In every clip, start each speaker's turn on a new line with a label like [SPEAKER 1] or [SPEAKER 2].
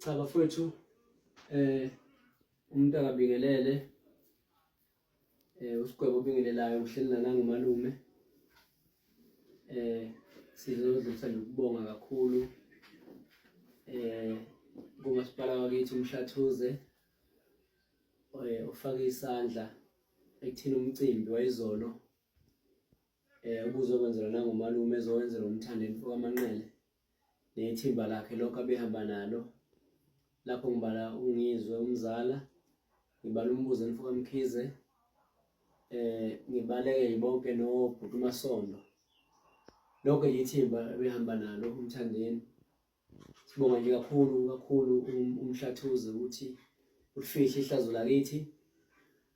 [SPEAKER 1] Cha bafowethu eh umuntu akabingelele eh usigwebo obingelelayo uhleli nanangu malume eh sizodlulisa nje ukubonga kakhulu eh kumasipala wakithi uMhlathuze eh ufake isandla ekuthini umcimbi wayizolo eh ubuzokwenzelwa nangomalume ezowenzelwa uMthandeni mfokaManqele nethimba lakhe lokho abehamba nalo lapho ngibala uNgizwe umzala ngibala umbuzo mfoka Mkhize eh ngibaleke bonke nobhuti uMasondo lonke ithimba ebehamba nalo uMthandeni sibonga nje kakhulu kakhulu um, umhlathuze ukuthi ulifihle ihlazo lakithi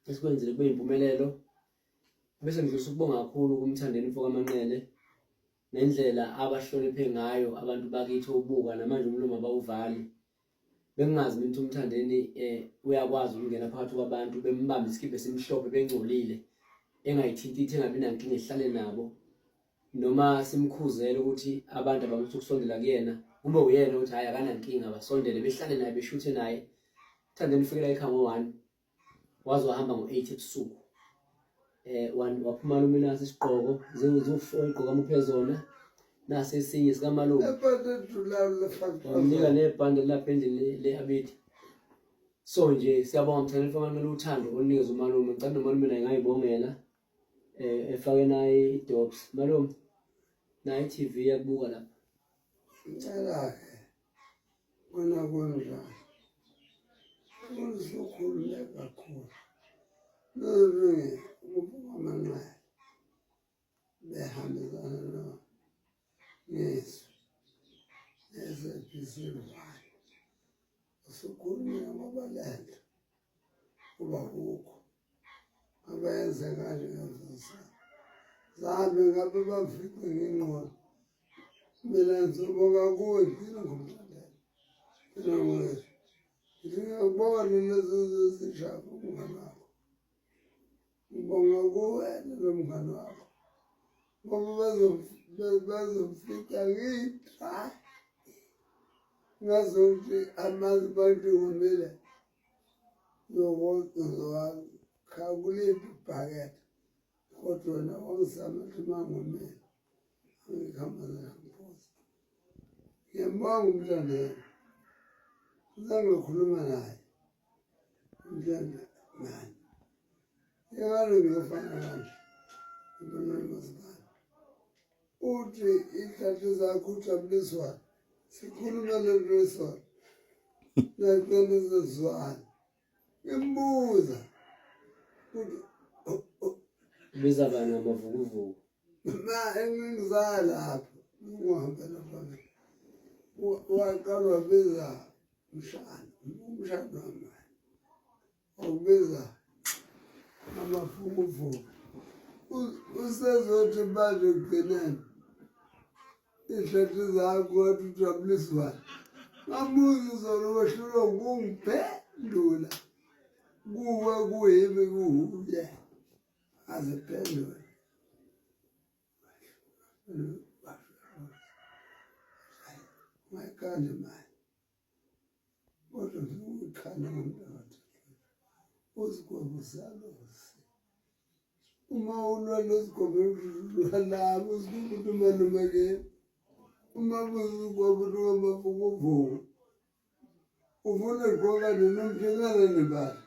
[SPEAKER 1] esikwenzile kube impumelelo bese ngidlulisa ukubonga kakhulu kumthandeni mfoka Manqele nendlela abahloniphe ngayo abantu bakithi obuka namanje umlomo abawuvali bengingazi mina ukuthi umthandeni eh uyakwazi ukungena phakathi kwabantu bembambe isikibhe esimhlophe bengcolile engayithinti ithi engabi nankinga ehlale nabo noma simkhuzele ukuthi abantu abamuthi ukusondela kuyena kube uyena ukuthi hhayi akanankinga basondele behlale naye beshuthe naye Thandeni ufikela ekhaya ngo-one waze wahamba ngo-8 ebusuku eh waphuma malume nasi isigqoko ziwu-four igqoko amuphe zona nasi esinye sikamalume wamnika nebhande lapha endlini le-abidi so nje siyabonga mthana mfana uthando olunikeza umalume ngicela nomalume naye ngayibongela eh efake naye i-dops malume naye i-tv yakubuka lapha
[SPEAKER 2] ngicela-ke Wena kunjani? Usukhulume kakhulu. Lolu ukubuka amanxeba behambisana no ngizwe ne-SABC one. Usukhulumile ngoba le nto kuba kukho abayenze kanje ngezosa zami ngabe bafice ngingqondo mina ngizobonga kuwe ngigcina ngomthandela ngigcina ngwethu ngithi ngiyakubonga lezi zishapha umngane wakho ngibonga kuwe nalo mngane wakho ngoba bazofica ngidry ngazokuthi amanzi bantu ngomile ngizowakha kuliphi ibhakede kodwa wena wangizama ukuthi uma ngomile angikhamazela ngiphuza ngiyambonga umntwana zange ngakhuluma naye umntwana nani yekalo ngiyofana kanje ngibonolmazibani uthi iy'nhlanhla zakho ujabuliswana sikhulume le nto esona nacela sezwana ngimbuza ukuthi
[SPEAKER 1] ubiza bani ngamavukuvuku
[SPEAKER 2] ma engingizala lapho ngihambela phambili waqala wabiza umshana umshana wami wakubiza amafukufuku usezothi manje ekugcineni iy'hlathi zakho wathi ujabuliswane ngabuza izolo wehlulwa ukungiphendula kuwe kuyimi kuhuye aziphendule mayikanje manje kodwa ngikukhanda ngomntathu uzigwebo zalosi uma ulwa lozigwebo lwalabo uzigwebo ukuthi umalume ke uma uzigwebo ukuthi wamavukuvuku ufuna igqoka nini umthengana nempahla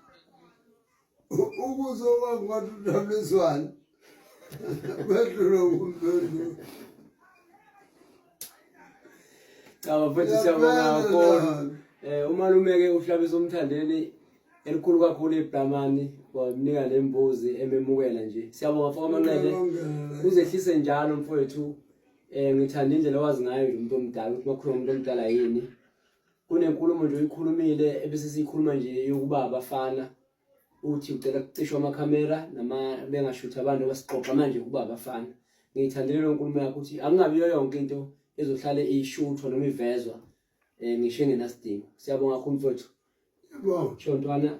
[SPEAKER 2] ukuze okwazi ngathi ujabuliswane kwehlulwa kumphendula
[SPEAKER 1] Cha bafethu siyabonga kakhulu. Eh umalume ke uhlabisa umthandeni elikhulu kakhulu ibramani wamnika lembuzi ememukela nje. Siyabonga mfowethu amanqele. Uzehlise njalo mfowethu. Eh ngithanda indlela owazi ngayo nje umuntu omdala ukuthi makhuluma umuntu omdala yini. Kunenkulumo nje oyikhulumile ebese siyikhuluma nje yokuba abafana uthi ucela kucishwa amakhamera nama bengashuthi abantu abasixoxa manje ukuba abafana. Ngiyithandile leyo nkulumo yakho ukuthi akungabi yonke into ezohlale ishuthwa noma ivezwa eh ngisho engenasidingo. Siyabonga kakhulu mfowethu.
[SPEAKER 2] Yebo.
[SPEAKER 1] Shontwana.